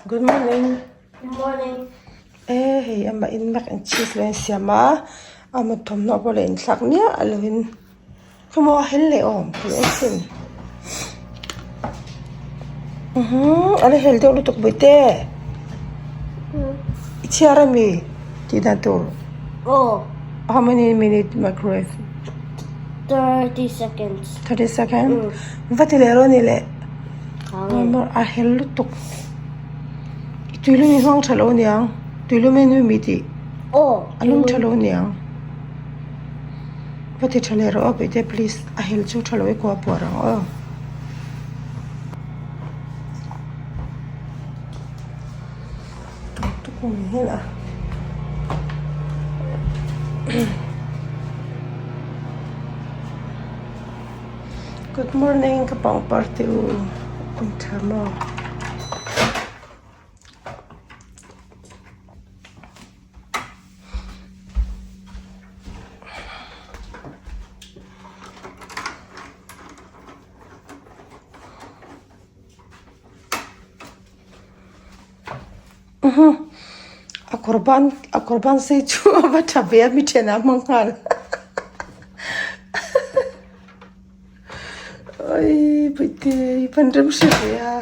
Good morning. Good morning. E hei ama in mac and cheese lo in siam a a mut thawmhnaw pawh la inthlak miah lo in khawmaw a hel leh awm tih a sin uhmm a la hel deuh lutuk bawihte i chhiar ami tih dan tur aw how many minute microwave 30 seconds 30 second va ti leh rawh ni leh a hel lutuk i tuilum i hmang tha lo aniang tuilum en mi tih a lum tha lo aniang. Va ti tha leh rawh aw Puite please a hel chu tha lo i kuah puar ang aw. Tukum hian a Good morning ka pangpar te u awm tha maw. A kawr ban a kawr ban sei chu a va tha ve a mi thenah a hmang nghal awii puite i pan rem hre ve a.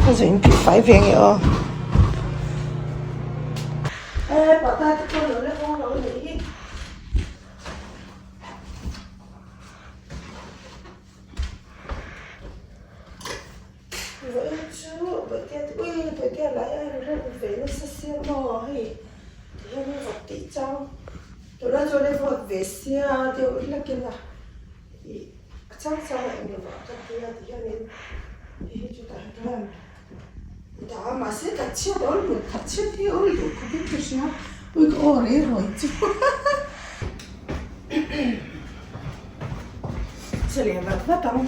Ka zu inphih fai ve nge aw. E pata te pawh lo la hawng lo anih hi. Vawiin chu bawihtea te ui bawihtea lai a inrem ve nasa sia maw hei tihian i vawt tih chang tunlai chuan i vawt ve sia deuh hlakin a. Ih a chang chang a eng lo ka tia ti hianin hei hi chu tah hian dah a mahse that chhiat a awl duh that chhiat hi a awl duh khawp in ka hria ui ka aw rei ruai chu che leh vat vat ang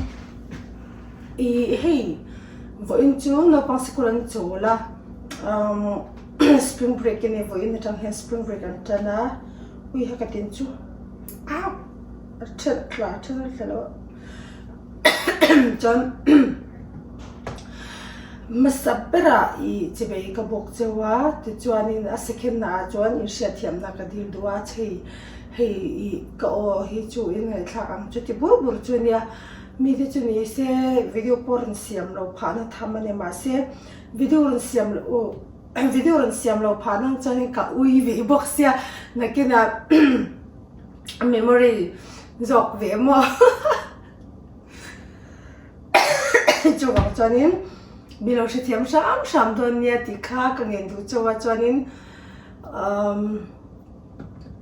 ih hei vawiin chu naupang sikul an chawl a umm spring break a ni vawiin atang hian spring break an tan a ui ha ka tin chu au. A ṭhelh tla a ṭhelh tla lo chuan hmasa berah ih chivei ka bawk cheu a tichuanin a second ah chuan inhriatthiamna ka dil duh a chhei hei ih ka aw hi chu in ngaihthlak ang chu ti bur bur chu ania mite chu ni se video pawh rawn siam lo phahna tham a ni mahse video rawn siam loh video rawn siam lo phahna ang chuanin ka ui ve bawk sia nakinah. Memory zawk ve maw chuvang chuanin mi lo hrethiam hram hram dawn nia tih kha ka ngen duh chauh a chuanin umm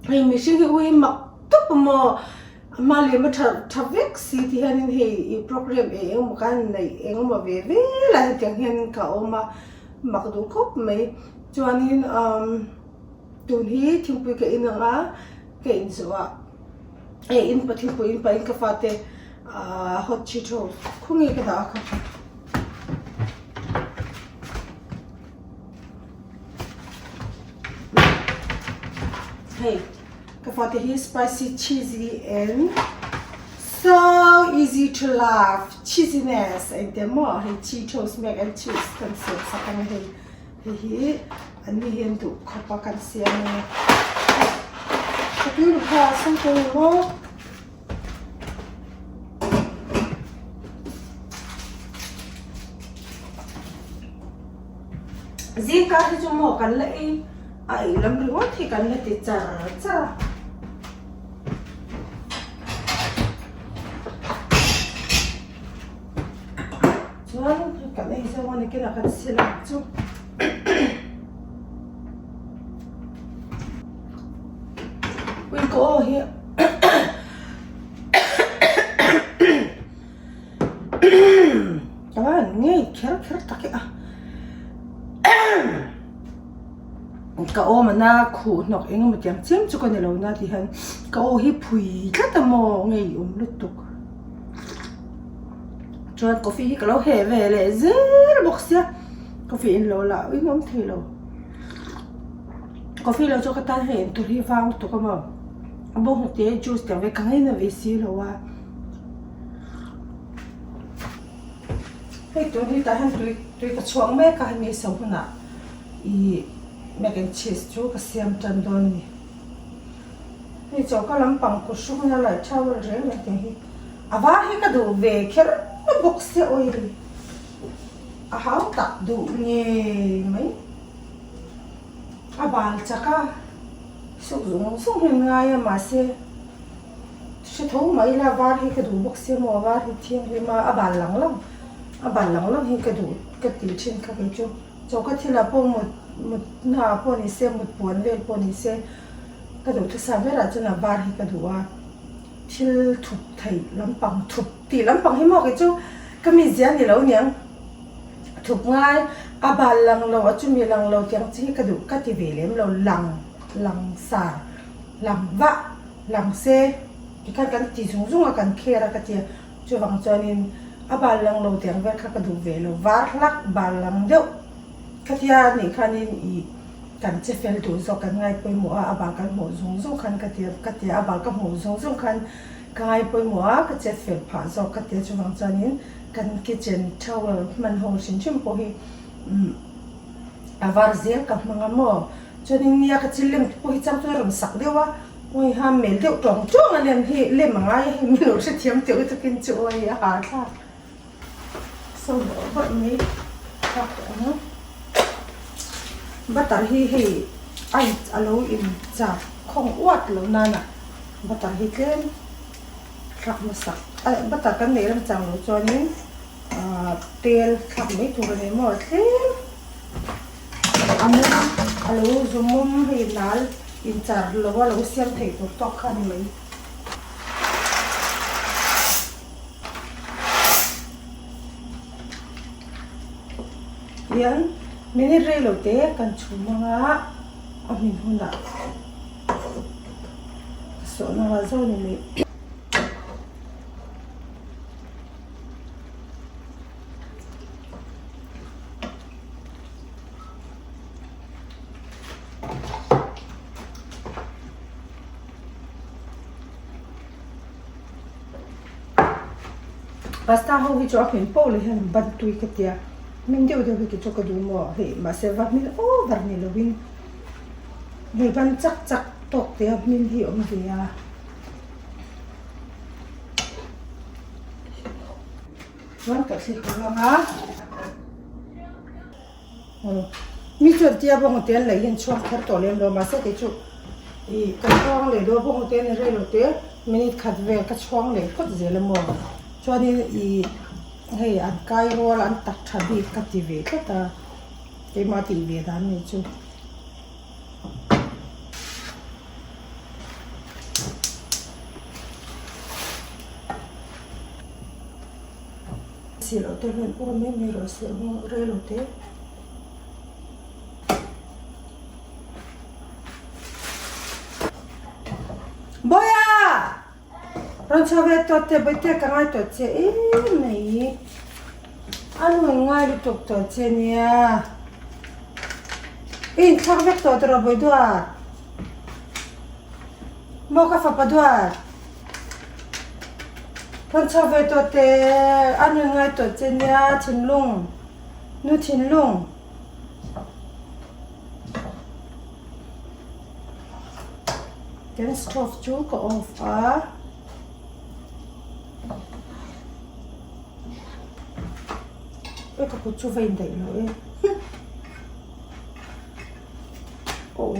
hei mihring hi ui mak tawp a maw a hma lem a tha tha vek si ti hianin hei ih program eng emaw khan neih eng emaw ve vel a hetiang hian ka awm a mak duh khawp mai chuanin umm. Tun hi thingpui ka in ang a, ka in zawh a, hei in pa thingpui in pahin ka fate ahh hot cheetos khawnge ka dah a kha. Hei ka fate hi spicy cheesy and so easy to love cheesiness a inti a maw hei cheetos mac and cheese kan siam sak ang a hei. Hei hi an ni hian duh khawp a kan siam a ni. Ka tui lu kha a sawi tawh ang maw? Zingkar hi chu maw kan la ei a ei lam ringawt hi kan la ti char char a. Chuan kan ei zawng a ni kinah kan sil ang chu. Ui ka aw hi ka van ngei kher kher tak e a. Ka aw mana khuh hnawk eng emaw tiang chiam chu ka ni lo na ti hian ka aw hi phui tlat a maw ngei awm lutuk. Chuan coffee hi ka lo heh ve leh zel bawk sia coffee in lo la in awm thei lo coffee lo chu ka tan hei intur hi vang lutuk a maw a bawnghnute juice tiang ve ka ngaina ve si lo a. Hei tun hi tah hian tui tui ka chhuak mek a hemi so hunah ih mac and cheese chu ka siam tan dawn a ni. Hei choka lampang kut hrukna laih towel reng reng te hi a var hi ka duh ve kher bawk sia oil a hau tak duh ngei mai. A bal chak a, suk zung zung hian ngai a mahse hre tho mai ila var hi ka duh bawk sia maw var hi thianghlim a a bal lang lang a bal lang lang hi ka duh ka tih thin kha kei chu choka thil ah pawh mut mut na ah pawh ni se mut puan vel pawh ni se ka duh thasa berah chuan a var hi ka duh a thil thup theih lampang thup tih lampang hi maw kei chu ka mizia ni lo niang. Thup ngai, a bal lang lo, a chumi lang lo tiang chi hi ka duh ka ti ve lem lo, lang, lang sar, lang vah, lang se tikhan kan ti zung zung a, kan kher a ka ti a, chuvang chuanin a bal lang lo tiang vel kha ka duh ve lo, var hlak bal lang deuh ka tia a nih khanin ih kan che fel duh zawk kan ngai pawimawh a, a bal kan hmuh zung zung khan ka ti a, ka ti a, a bal ka hmuh zung zung khan ka ngai pawimawh a, ka che fel phah zawk ka ti a, chuvang chuanin. Kan kitchen towel hman ho hrim hrim pawh hi a var zel ka hmang a maw chuanin nia ka chil lem te pawh hi chang chuan a rawn sak deuh a awiha mel deuh tawng tawng a lem hi lem a ngai a hei min lo hrethiam teuh takin chu awi a hahthlak so bawrh bawrh mai thlak tawh ang butter hi hei a a lo in chak khawng uat lo nana butter hi tlem. Thlak hmasak a butter kan neih rem chang loh chuanin ahh tel thlak mai tur a ni maw tlem a mum a lo zu mum hei nal inchar lo a lo siam theih tur tawk kha a ni mai. Tihian minute rei lo te kan chhum anga a hmin hunah. Sawhna ah zawn a ni. Pasta ho hi chu a hmin poh leh hian ban tui ka tia hmin deuh deuh hi kei chu ka duh maw hei mahse va hmin over ni lovin. Hei ban chak chak tawk te a hming hi a awm ve a. Chuan ka thli tur ang a. Aw mi chuan tia bawng te an lei hian chhuak thar tawh lem lo mahse kei chu ih ka chhuang leh dawn bawng te ni rei lo te minute khat vel ka chhuang leh phawt zel a maw chuanin ih hei an kai rual an tak tha bik ka ti ve tlat a keimah tih ve dan ni chu. Si loh te hian aw mai mai rawh se aw rei lo te. Bawiha! Rawn chho ve tawh teh Bawihte ka ngai tawh che em mai. A nu in ngai lutuk tawh che nia. I inthlak vek tawh tawh rawh Bawihduat. Maw ka fapa duat. Rawn chho ve tawh teh a nu in ngai tawh che nia thinlung nu thinlung. Kan stove chu ka off a. E ka kut chu va indaih lo e. Oh.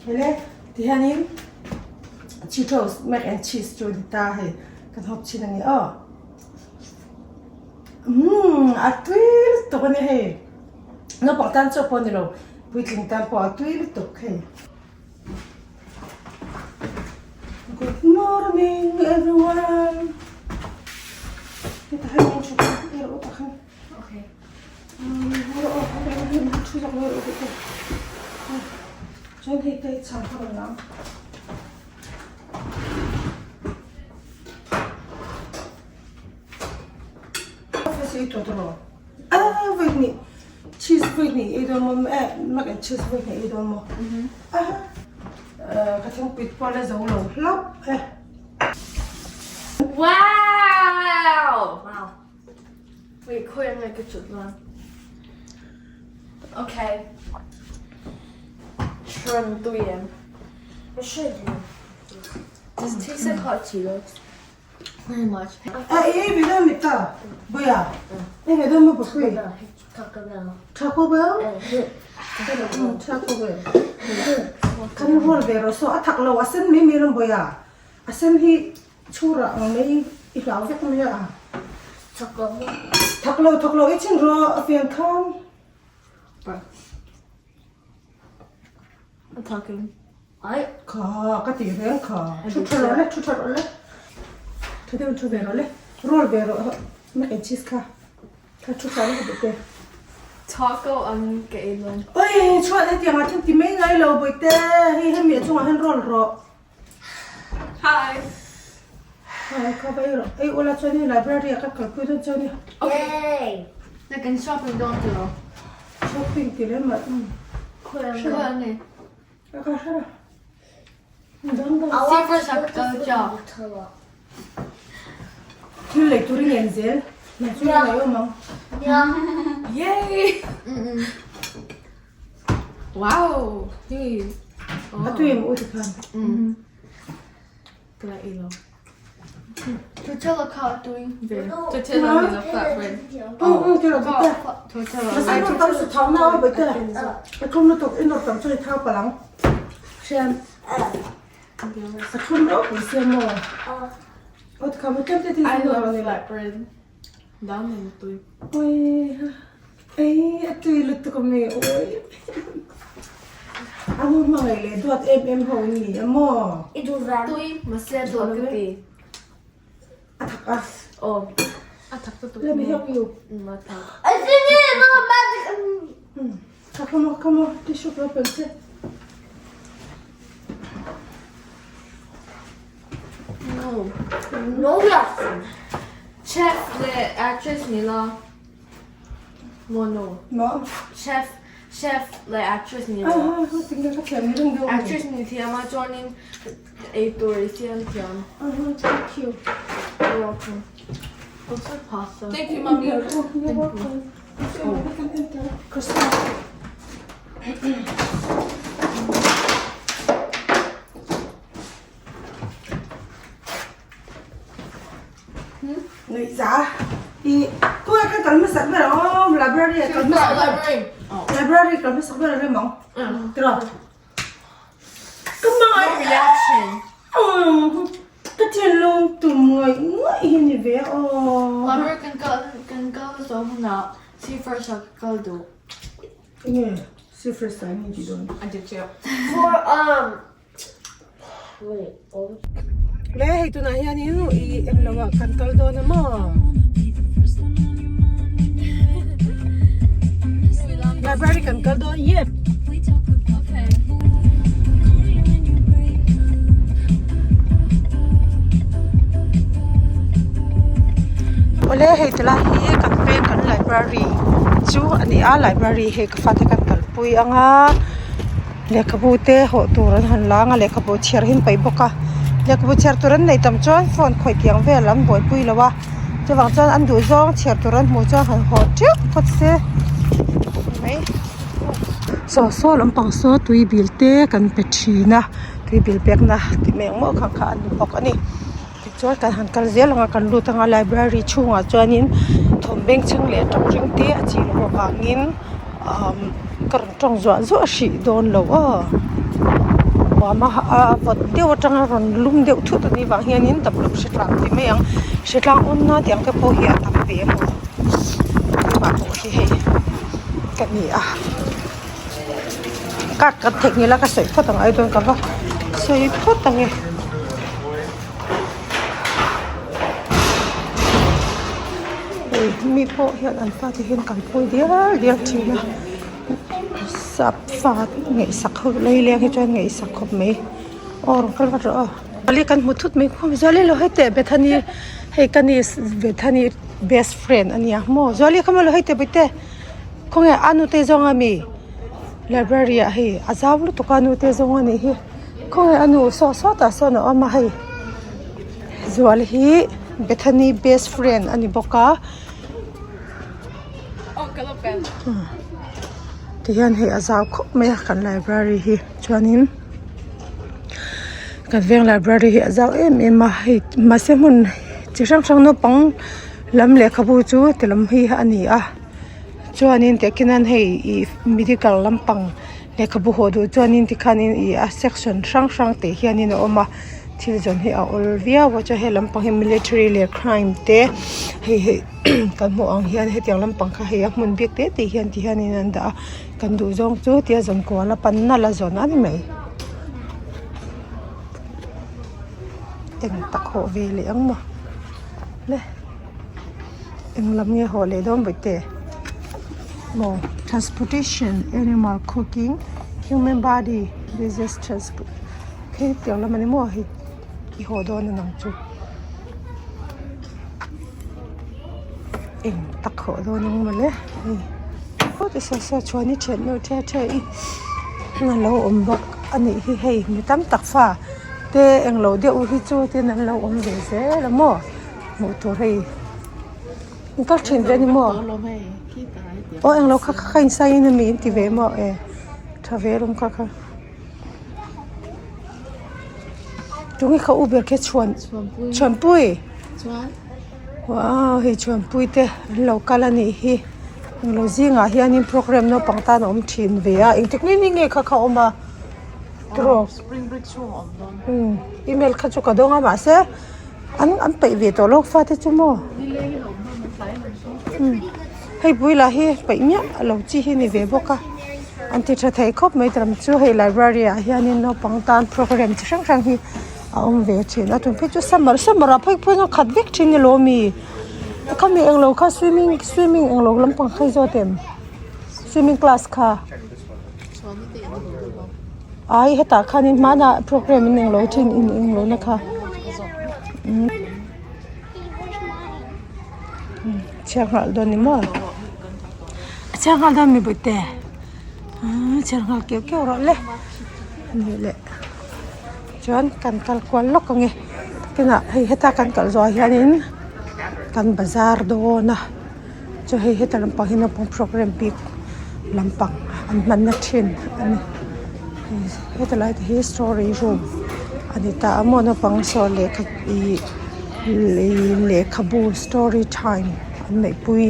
Hele tihianin Cheetos mac and cheese chu a ni ta hei kan hawp chin a ni aw umm a tui lutuk a ni hei naupang tan chauh pawh a ni lo puitling tan pawh a tui lutuk hei. Good morning everyone. Heta hei min thu kha rawh tak khan. Okay. Rawh aw min thu zawk lo rawh te. Chuan hei te chhang kha rawn lang. ei tawh tawh a vawi hnih cheese vawi hnih ei dawn maw eh mac and cheese vawi hnih ei dawn maw a ka thingpui pawh la zo lo hlauh e. Wow! Wow. Wait, khawi ang nge ka chut dawn? Okay. Shrimp tui em? Does it taste like hot Cheetos? Very much. A ei ve dawn mi ta Boya ei ve dawn maw Papui Taco Bell. Taco Bell Taco Bell kan rual ve rawh saw a thak lo a sen mai mai lawm Boya a sen hi chhurah ang mai i hlau vek mai a Thak lo thak lo thak lo i chin rawh a fian khan. A thakin. Ai. Kha ka tih reng kha. Thu tha rawh le, thu tha rawh le. Thu deuh thu ve rawh le. Roll ve rawh mac and cheese kha. Kha thu tha le ka duh te. Taco ang ka ei dawn. Oi chhuat hetiang ah thil ti mai ngai lo bawihte. Hei hemi a chungah hian roll rawh. Hi. Hi kha va ei rawh. Ei ula chuan hei library ah ka kalpui dawn chuan nia. Yay. Na kan shopping dawn ti lo. Shopping ti lem ah. Khawi ang nge? Ka ka hre lo. Dang dang. Secret shop ka kal Thil lei turin en zel. Nang chu ngai awm ang. Yay! Wow! Hey. A tui em u ti khan. Ka la ei lo. Tortilla kha a tui ve. Tortilla ni lo flatbread. Ti lo bawk te. Tortilla. Masa inawr tam su thau na aw bawih te. A thum lutuk inawr tam chu i thau palh ang. Hrian. A thum ropui sia maw. Aw ti khan tlem te tin I love flatbread. Dang nen tui. Oi ei a tui lutuk a mi oi. A nu hmangaih leh duat em em ho in ni a maw. I duh vang. Tui mahse a duat ka ti. A thak a. Aw a thak ta tuk. Let me help you. Um a thak. A si ni ma magic. Kha come on come on tissue paper che. No. No reaction. Chef leh actress ni la. Maw no. Maw. Chef chef leh actress ni la. Ah ah tinge ka thiam ni reng deuh. Actress ni thiam a chuanin ei tur i siam thiam. Ah thank you. You're welcome. Looks like pasta. Thank you mommy. You're welcome. Croissant. Nuih za i tunah khan kal hmasak ber ang aw library ah kal hmasak ber library kal hmasak ber a rem ang tiraw ka hmangaih reaction ka thinlung tum ngawih ngawih hi ni ve aw library kan kal kan kal zawh hunah see first ah ka kal duh enge see first ah enge tih dawn a dik chiah for um Wait, oh. Le hei tunah hianin i englo ah kan kal dawn a maw? Library kan kal dawn yep. Awle hei tilai hi kan veng kan library chu a ni a library hei ka fate kan kalpui ang a. Lehkhabu te hawh tur an han lang a lehkhabu chhiar hi an paih bawk a lehkhabu chhiar tur an nei tam chuan phone khawih tiang vel an buaipui lo a chuvang chuan an duh zawng chhiar tur an hmuh chuan han haw teuh phawt se mai saw saw lampang saw tui bil te kan pe thin a tui bil pekna tih mai ang maw kha kha a ni bawk a ni tichuan kan han kal zel ang a kan lut ang a library chhungah chuanin thawm bengchheng leh tawng ring te a chil bawk avangin umm ka rawn tawng zuah zuah hrih dawn lo aw huam a a vawt deuh atanga rawn lum deuh thut anih vang hianin damlo hritlang ti mai ang hritlang awmna tih ang te pawh hi a tam ve a maw keimah pawh hi hei ka ni a card kan theihnghilh a ka sawi phawt ang ai dawn ka va sawi phawt ang e. Hei mi pawh hian an fate hian kan phawi dial dial thin a sap fa ngaihsak ho lai leng hi chuan ngaihsak khawp mai aw rawn kal vat rawh aw pali kan hmu thut mai khawm zual ilo hei teh Bethany hei ka ni Bethany. best friend a nia maw Zuali kha maw lo hei teh bawihte khawnge a nute zawng a mi library ah hei a zau lutuk a nute zawng a nih hi khawnge a nu saw sawtah sawn a awm a hei Zuali hi Bethany best friend a ni bawk a tihian hei a zau khawp mai a kan library hi chuanin kan veng library hi a zau em em a hei mahse hmun chi hrang hrang naupang lam lehkhabu chu ti lam hi a ni a chuanin tehkhin hian hei ih medical lampang lehkhabu haw duh chuanin tikhanin ih a section hrang hrang teh hianin a awm a thil zawn hi a awl viau a chuan hei lampang hi military leh crime te hei hei kan hmuh ang hian hetiang lampang kha hei a hmun bik te te hian ti hianin an dah a kan duh zawng chu tia zawn kual a pan nalh a zawn a ni mai eng tak hawh ve leh ang maw le eng lam nge hawh leh dawn bawihte maw transportation animal cooking human body disease transport hetiang lam a ni maw hei i haw dawn a nang chu eng tak hawh dawn ang mawle hei aw ti saw saw chuan i thian nu the the i a lo awm bawk a nih hi hei mi tam tak fa te englo deuh hi chu tin an lo awm ve zel a maw hmuh tur hei in kal thin ve a ni maw aw englo kha kha in sign in ami in ti ve maw e tha ve rawng kha kha. Tunge kha u ber khi chhuan chhuanpui wow hei chhuanpui te an lo kal a nih hi englo zingah hianin programme naupang tan a awm thin ve a engtik ni ni nge kha kha a awm a tiraw email kha chu ka dawng a mahse an an peih ve tawh lo fate chu maw hei pui lah hi peih miah lo chi hi a ni ve bawk a an ti tha thei khawp mai ram chu hei library ah hianin naupang tan programme chi hrang hrang hi a awm ve thin a tun phei chu summer summer ah phei phei chuan khat vek thin elaw mi khami englo kha swimming swimming englo lampang kha i zawt em swimming class kha ai hetah khanin hmanah programme in englo thin in englo na kha. Chhiar nghal dawn ni maw a chhiar nghal dawn mi bawihte ahh chhiar nghal keuh keuh rawh le ani leh chuan kan kal kual lawk ang e kinah hei heta kan kal zawh ah hianin kan bazar dawn a chu hei heta lampang hi naupang programme bik lampang an hmanna thin a ni heta lai te hi story room a ni ta a maw naupang saw lehkha ihh lehkhabu story time an neih pui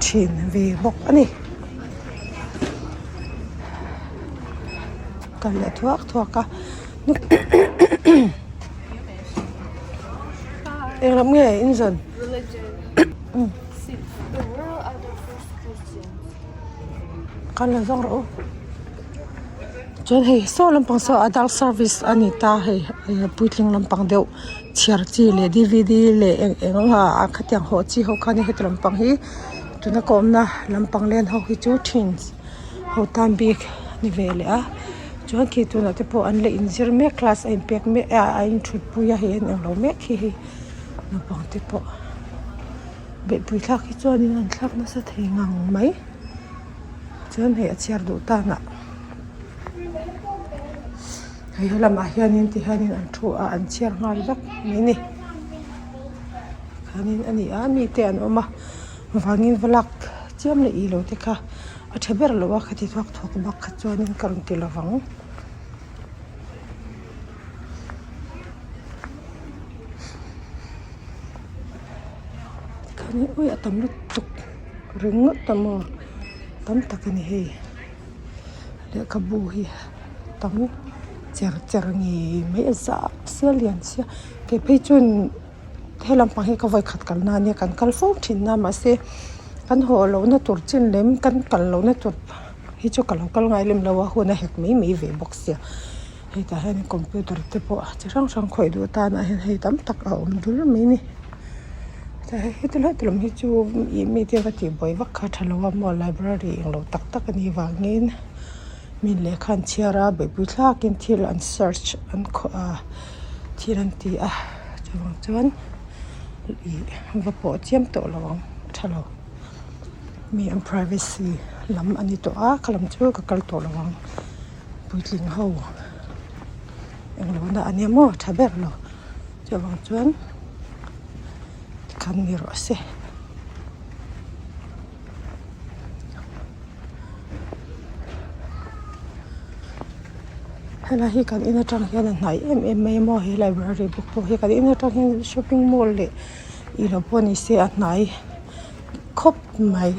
thin ve bawk a ni kal leh thuak thuak a englam nge in zawn. Kal lo zawk rawh u chuan hei saw lampang saw adult service a ni ta hei puitling lampang deuh chhiar chi leh d v d leh eng eng anga a khatiang hawh chi ho kha a ni heti lampang hi tuna ka awmna lampang len ho hi chu teens ho tan bik a ni ve leh a chuan khi tunah te pawh an la inzir mek class a inpek mek a inthutpui a hei an englo mek hi hei naupang te pawh. Beihpui thlak hi chuanin an thlak nasa thei ngang mai chuan hei a chhiar duh tan ah hei helamah hianin ti hianin an thu a an chhiar nghal vek mai a ni khanin a ni a mite an awm a vangin va lak chiam leh ih lo te kha a tha ber lo a khati thuak thuak bak kha chuanin ka rawn ti lovang. Khani ui a tam lutuk ringawt a maw tam tak a ni hei lehkhabu hi tam cher cher ngei mai a zah sia lian sia kei phei chuan he lampang hi ka vawikhat kal na ania kan kal fo thin a mahse kan haw lohna tur chin lem kan kal lohna tur hi chu ka lo kal ngai lem lo a hun a hek mai mai ve bawk sia. Hetah hian computer te pawh chi hrang hrang khawih duh tanah hian hei tam tak a awm dul mai a ni heti lai te lam hi chu ih mite va tihbuai vak kha a tha lo a maw library englo tak tak a nih vangin mi lehkha an chhiar a beihpui thlakin thil an search an khawh a thil an ti a chuvang chuan. Ih va pawh chiam tawh lo ang a tha lo mi an privacy lam a ni tawh a kha lam chu ka kal tawh lo ang puitling ho englo na a nia maw tha ber lo chuvang chuan tikhan ni rawh se. Helai hi kan in atang hian a hnai em em mai a maw he library book pawh hi kan in atang hian shopping mall leh ih lo pawh ni se a hnai khawp mai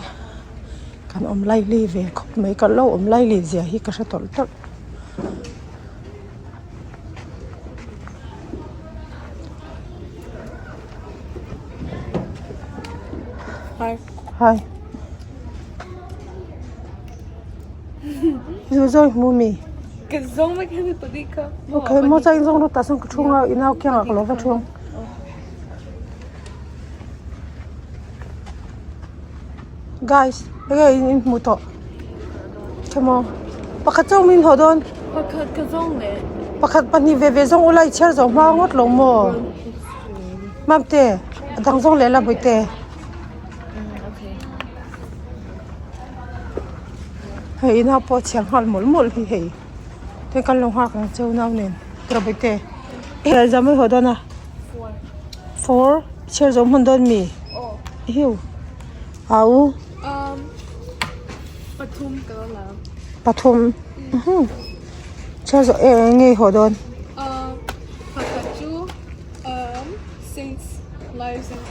kan awm laili ve khawp mai kan lo awm laili zia hi ka hre tawlh tawlh. Hi. Zu zawi hmu mi? Ka zawng mai kha ni pali kha. Okay, mo chang zawng ro ta sang ka thunga inau kyang ka lo va thung. Guys, enge in in hmu tawh? Come on. Pakhat chauh min haw dawn. Pakhat ka zawng leh. Pakhat pahnih ve ve zawng ula i chhiar zawh hma ngawt lo maw? Mamte, a dang zawng leh la bawihte. Hei inah pawh chhiar nghal mawlh mawlh hi hei te kan lo nghak ang cheu nau nen tawrh bawihte eh zam mai haw dawn a four chhiar zawh hman dawn mi hiu au pathum chhiar zawh eh eng nge i haw dawn. Saints lives and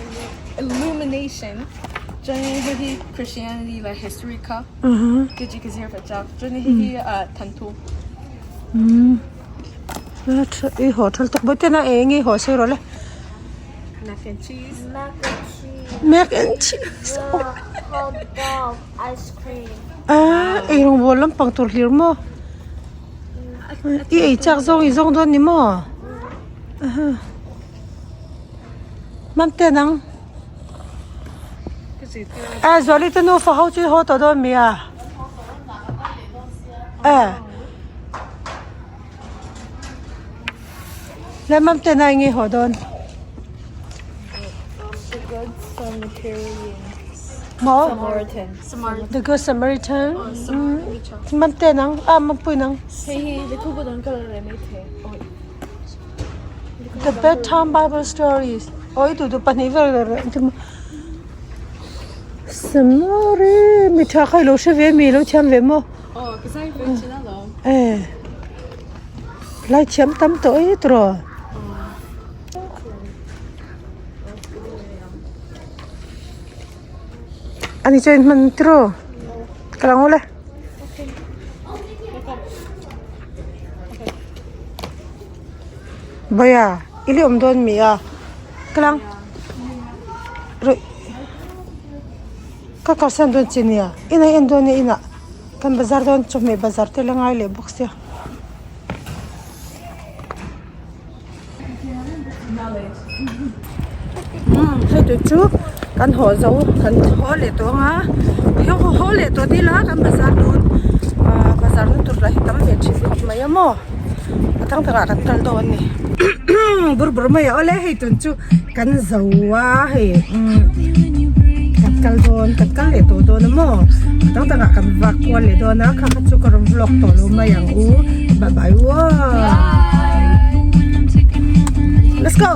illumination chuan hei hi Christianity leh history kha te chi ka zir ve chak chuan hei hi ah thanthu. I haw thal tak bawk tena eng i haw sei rawh le. Mac and cheese. Mac and cheese. Mac and cheese. Hot dog ice cream. Ah ei rawngbawl lampang tur hlir maw? I ei chak zawng i zawng dawn ni maw? Mamte nang eh Zuali te nufa ho chu i haw tawh dawn mi a eh le Mamte na eng nge i haw dawn maw The Good Samaritan Mamte nang ah Mampui nang The Bedtime Bible Stories aw i duh duh pahnih vel vel reh chu Samari mi tha kha i lo hre ve mi i lo thiam ve maw eh lai thiam tam tawh e tawh ani chuan hman tiraw ka lang awle. Baya i li awm dawn mi a ka lang rawih ka kalsan dawn che nia inah i en dawn nia inah kan bazar dawn chawhmeh bazar te la ngai leh bawk sia. Hei tui chu kan haw zo kan haw leh tawh ang a haw haw leh tawh dil a kan bazar dawn ahh bazar na tur lah hi tam ve thin khawp mai a maw a tang takah kan kal dawn a ni bur bur mai a awle hei tun chu kan zo a hei kan kal dawn kan kal leh tawh dawn a maw a tang takah kan vak kual leh dawn a kha kha chu ka rawn vlog tawh lo mai ang u bye bye uaw let's go.